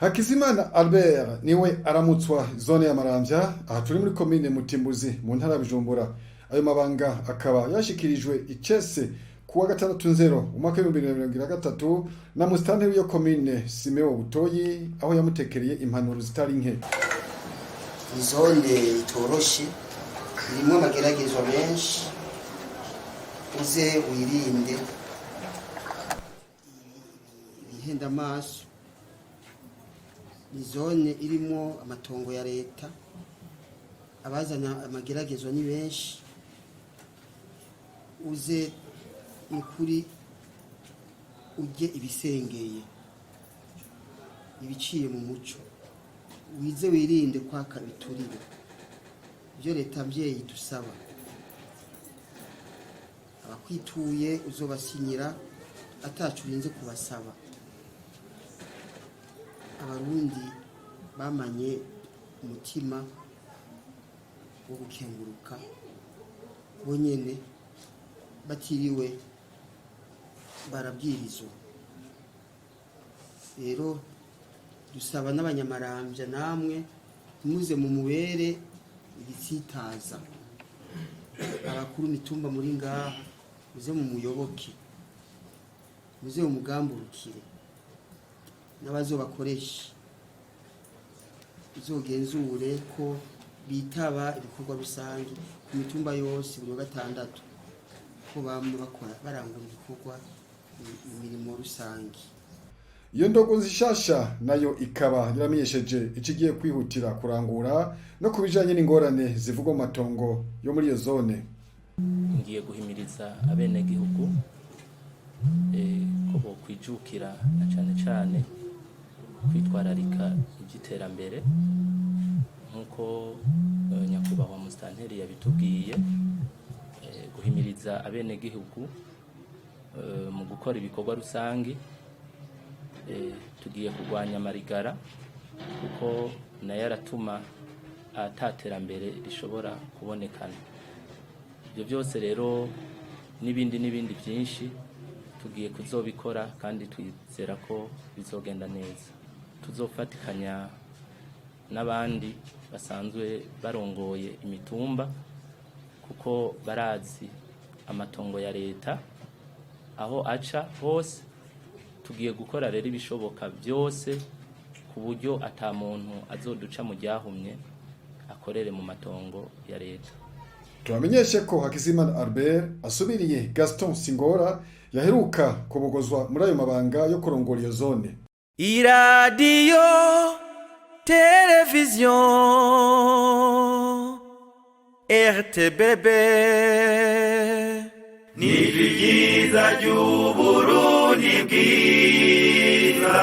Hakizimana Albert niwe aramutswa zone ya Maramvya, aha turi muri komine Mutimbuzi mu ntara ya Bujumbura. Ayo mabanga akaba yashikirijwe icese kuwa 6 Nzero umwaka w'2023 na musitanteri w'iyo komine Simeo Butoyi, aho yamutekereye impanuro zitari nke. Ni zone itoroshe, irimo amageragezwa menshi. Uze wirinde ibihenda amaso. Ni zone irimo amatongo ya leta, abazana amageragezwa ni benshi. Uze nukuri ujye ibisengeye, ibiciye mu muco, wize wirinde kwaka ibiturire, ibyo leta mbyeyi dusaba. Abakwituye uzobasinyira atacu urinze kubasaba. Abarundi bamanye umutima wo gukenguruka bonyene batiriwe barabwirizwa. Rero dusaba n'abanyamarambya, namwe ntimuze mu mubere igitsitaza. Abakuru mitumba muri ngaha, muze mu muyoboke, muze mu mugamburukire n'abazobakoresha. Uzogenzure ko bitaba ibikorwa rusange ku mitumba yose buri wa gatandatu, ko bamwe bakora barangura ibikorwa, imirimo rusange. Iyo ndongozi nshasha nayo ikaba yaramenyesheje ikigiye kwihutira kurangura no ku bijanye n'ingorane zivugwa mu matongo yo muri iyo zone. Ngiye guhimiriza abenegihugu ko bokwijukira na cane cane kwitwararika iby'iterambere nk'uko nyakubahwa musitanteri yabitubwiye, guhimiriza abenegihugu mu gukora ibikorwa rusangi. Tugiye kurwanya amarigara kuko nayo aratuma ataterambere rishobora kubonekana. Ibyo byose rero n'ibindi n'ibindi byinshi tugiye kuzobikora kandi twizera ko bizogenda neza. Tuzofatikanya n'abandi basanzwe barongoye imitumba kuko barazi amatongo ya leta aho aca hose. Tugiye gukora rero ibishoboka byose ku buryo ata muntu azoduca mu ryahumye akorere mu matongo ya leta. Tubamenyeshe ko Hakizimana Albert asubiriye Gaston Singora yaheruka kubogozwa muri ayo mabanga yo kurongora iyo zone. Iradiyo televiziyo RTBB Nijwi ryiza ry'Uburundi bwiza.